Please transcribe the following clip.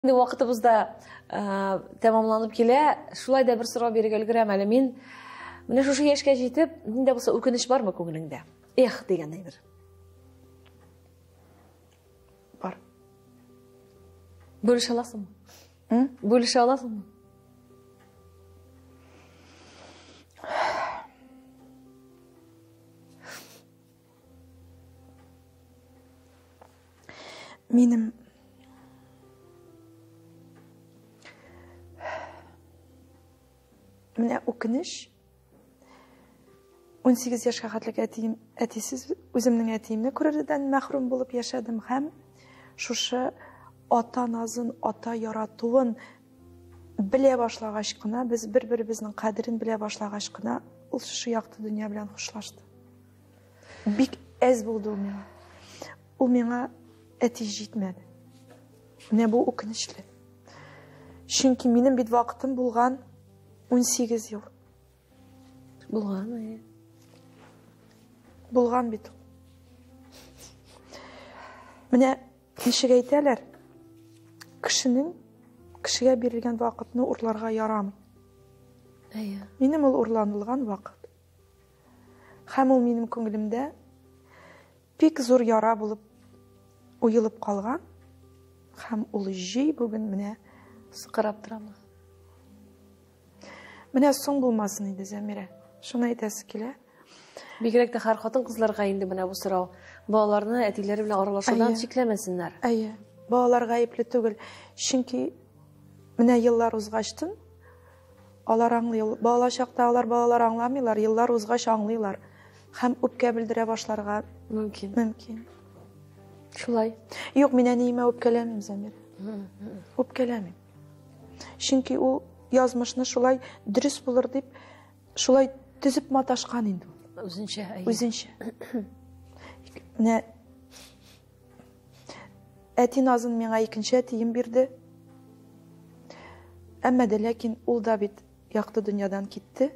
Инде вакытыбыз да тәмамланып килә. Шулай да бер сорау бирергә өлгерәм әле мин. Менә шушы яшькә җитеп, нинди булса үкенеч бармы күңелеңдә? Эх дигән әйбер. Бар. Бүлешә аласыңмы? Бүлешә аласыңмы? Минем менә үкенеч 18 яшькә хәтлек әтием, әтисез үземнең әтиемне күрердән мәхрүм булып яшәдем һәм шушы ата назын, ата яратуын белә башлагач кына, без бер-беребезнең кадерен белә башлагач кына, ул шушы якты дөнья белән хушлашты. Бик әз булды ул миңа. Ул миңа әти җитмәде. Менә бу үкенечле. Чөнки минем бит вакытым булган 18 ел. Булган, әйе. Булган бит ул. Менә ничек әйтәләр, кешенең кешегә бирелгән вакытны урларга ярамый. Әйе. Минем ул урланылган вакыт. Һәм ул минем күңелемдә бик зур яра булып уелып калган. Һәм ул җөй бүген менә сыкрап торамы? Менә соң булмасын иде, Зәмирә. Шуны әйтәсе килә. Бигрәк тә һәр хатын-кызларга инде менә бу сорау. Балаларны әтиләре белән аралашудан чикләмәсеннәр. Әйе. Балалар гаепле түгел. Чөнки менә еллар узгачтын Алар аңлый. Бала чакта алар балалар аңламыйлар, еллар узгач аңлыйлар. Һәм үпкә белдерә башларга мөмкин. Мөмкин. Шулай. Юк, мин әниемә үпкәләмим, Замир. Үпкәләмим. Чөнки ул язмышны шулай дөрес булыр дип, шулай төзеп маташкан инде ул. Үзенчә. Үзенчә. Менә Әти назын миңа икенче әтием бирде. Әмма дә ләкин ул да бит якты дөньядан китте.